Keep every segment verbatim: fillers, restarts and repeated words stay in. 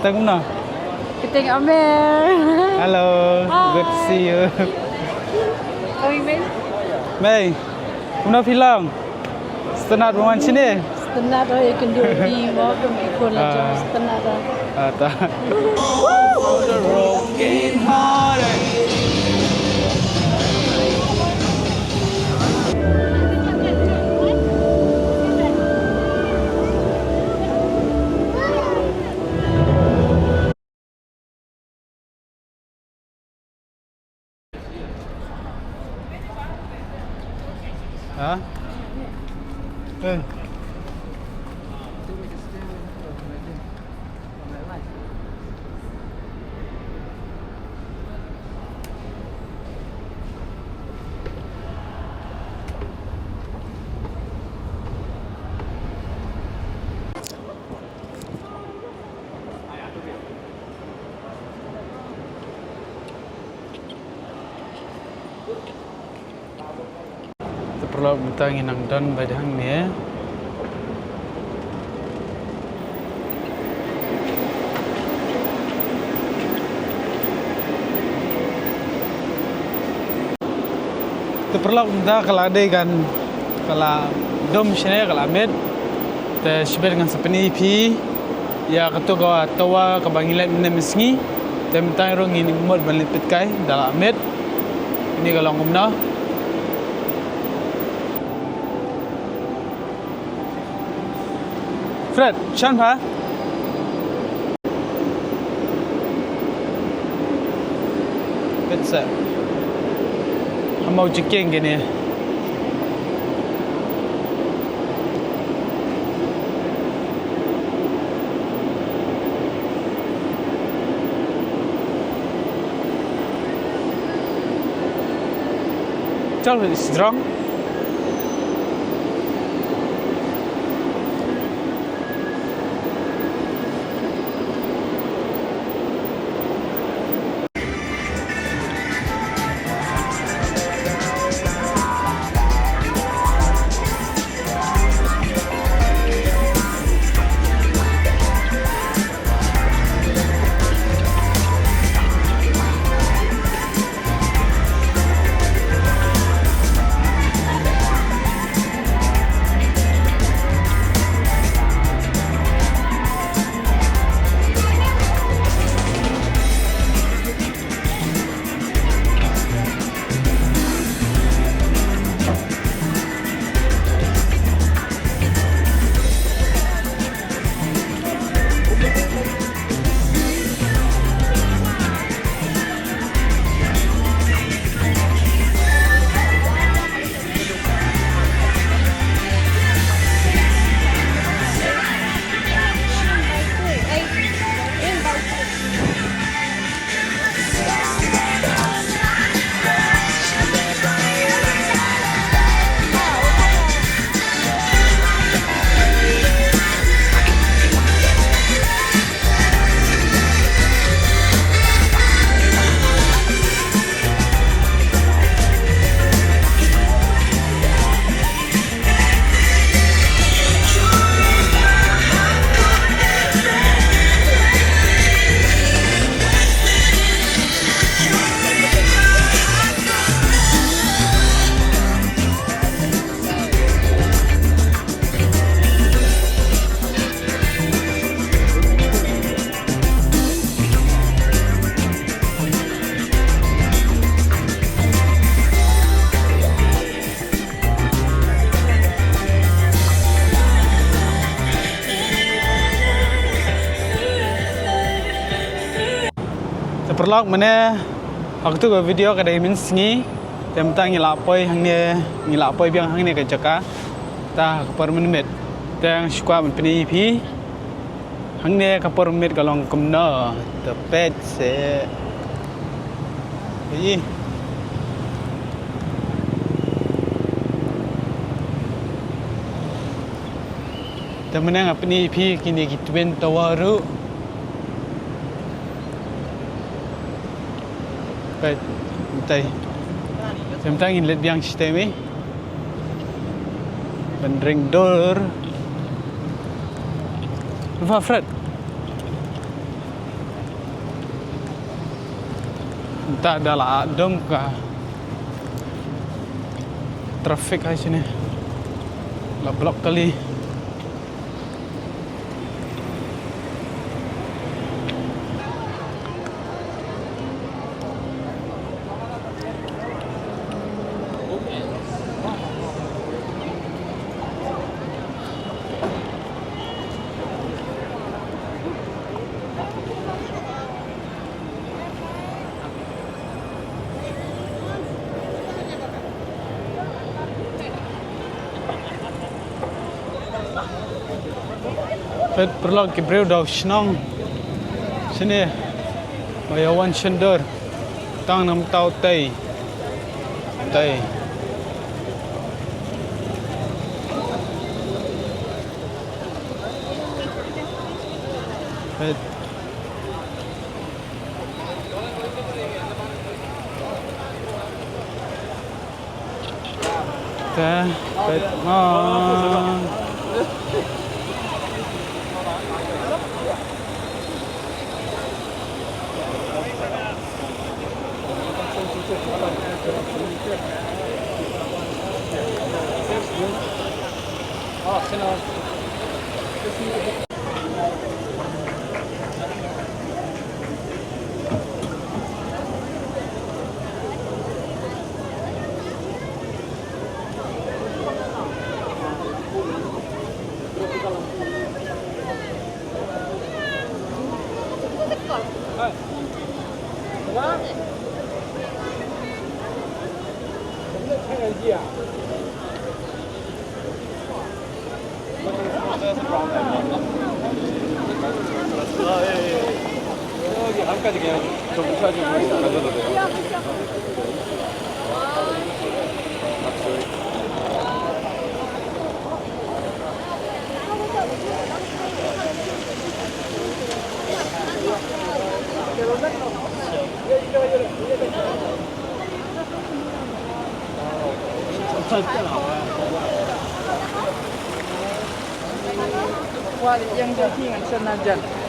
Tang kumno? Kyrteng Amer. Hello. Hi. Good to see you. Oi, Mei. Mei. Kumno phi long? Sngewtynnat ban wan shane? Sngewtynnat, oi, kynduh ïa mo, ka mei ko la jong, sngewtynnat. Ah, ta. Ha? Eh. Te paralok, mynta ngi nang don beit hangne. Te paralok, mynta ka la dei kan, ka la dum shane, ka la miet. Te shibit ngan sa pyni ïa phi ïa kato ka tawa kaba ngi leit mynne mynsngi. Te mynta ruh ngin mut ban leit peit kai da la miet. Kane ka long kumno. Fred, shan pha? Peit seh. Hamo jingkieng kine. Chal, strong. Te paralok, mynne ha katu ka video ka dei mynsngi. Te mynta ngi la poi hangne, ngi la poi biang hangne ka jaka. Ta ka por mynmiet. Te nga shu kwah ban pyni ïa phi. Hangne ka por mynmiet ka long kumno. Te peit seh. Ï. Te mynne nga pyni ïa phi kine ki twin tower ruh. Peit, mynta. Te mynta ngin leit biang shatei me. Ban ring dur. Ba Fred. Ta da la dom ka traffic hai sini. La block kali. Peit paralok ki briew da u shnong. Shane. Ba ïa wan shon dur. Tang nam tau tei. Tei. Peit. Te, peit ma.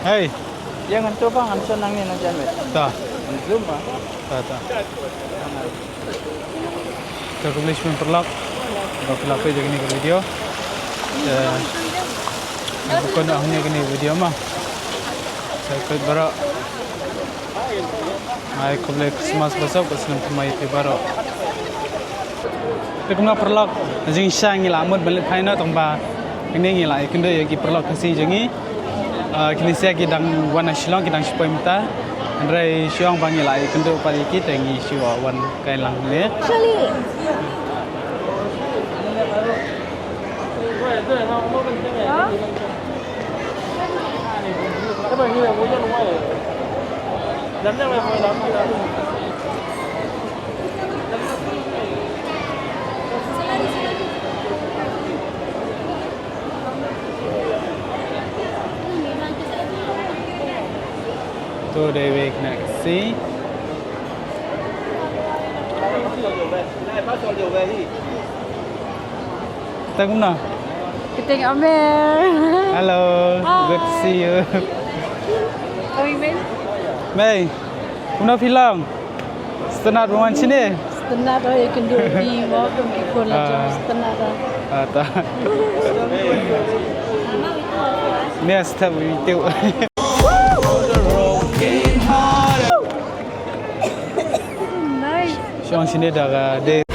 Hey. Ïa ngan to ba ngan shon nangne na jan wei. Ta. Ngan zoom ba. Ta, ta. Ka khublei shibun paralok ba phi la peit ïa kane ka video. Eh, nga kwah ban ong ïa kane ka video ma. Sa peit baroh. Ai, khublei Christmas ba sop, ka snem thymmai ïa phi baroh. Te kumno paralok, jingshisha ngi la mut ban leit phai noh tang ba kane ngi la ïakynduh ïa ki paralok Khasi jong ngi. Ah, kine sha ki dang wan na Shillong, ki dang shu poi mynta. Hynrei shu ong ba ngi la ïakynduh pat ïa ki te ngi shu wan kai lang ne. Today we connect see. Tang kumno? Kyrteng Amer. Hello. Hi. Good to see you. Kami Mei. Mei. Kumno phi long? Sngewtynnat ban wan shane? Sngewtynnat, ïakynduh ïa phi mo, kum ki khun la jong, sngewtynnat. Ah, ta. Next time we do. Nice. Shong shane da ka de.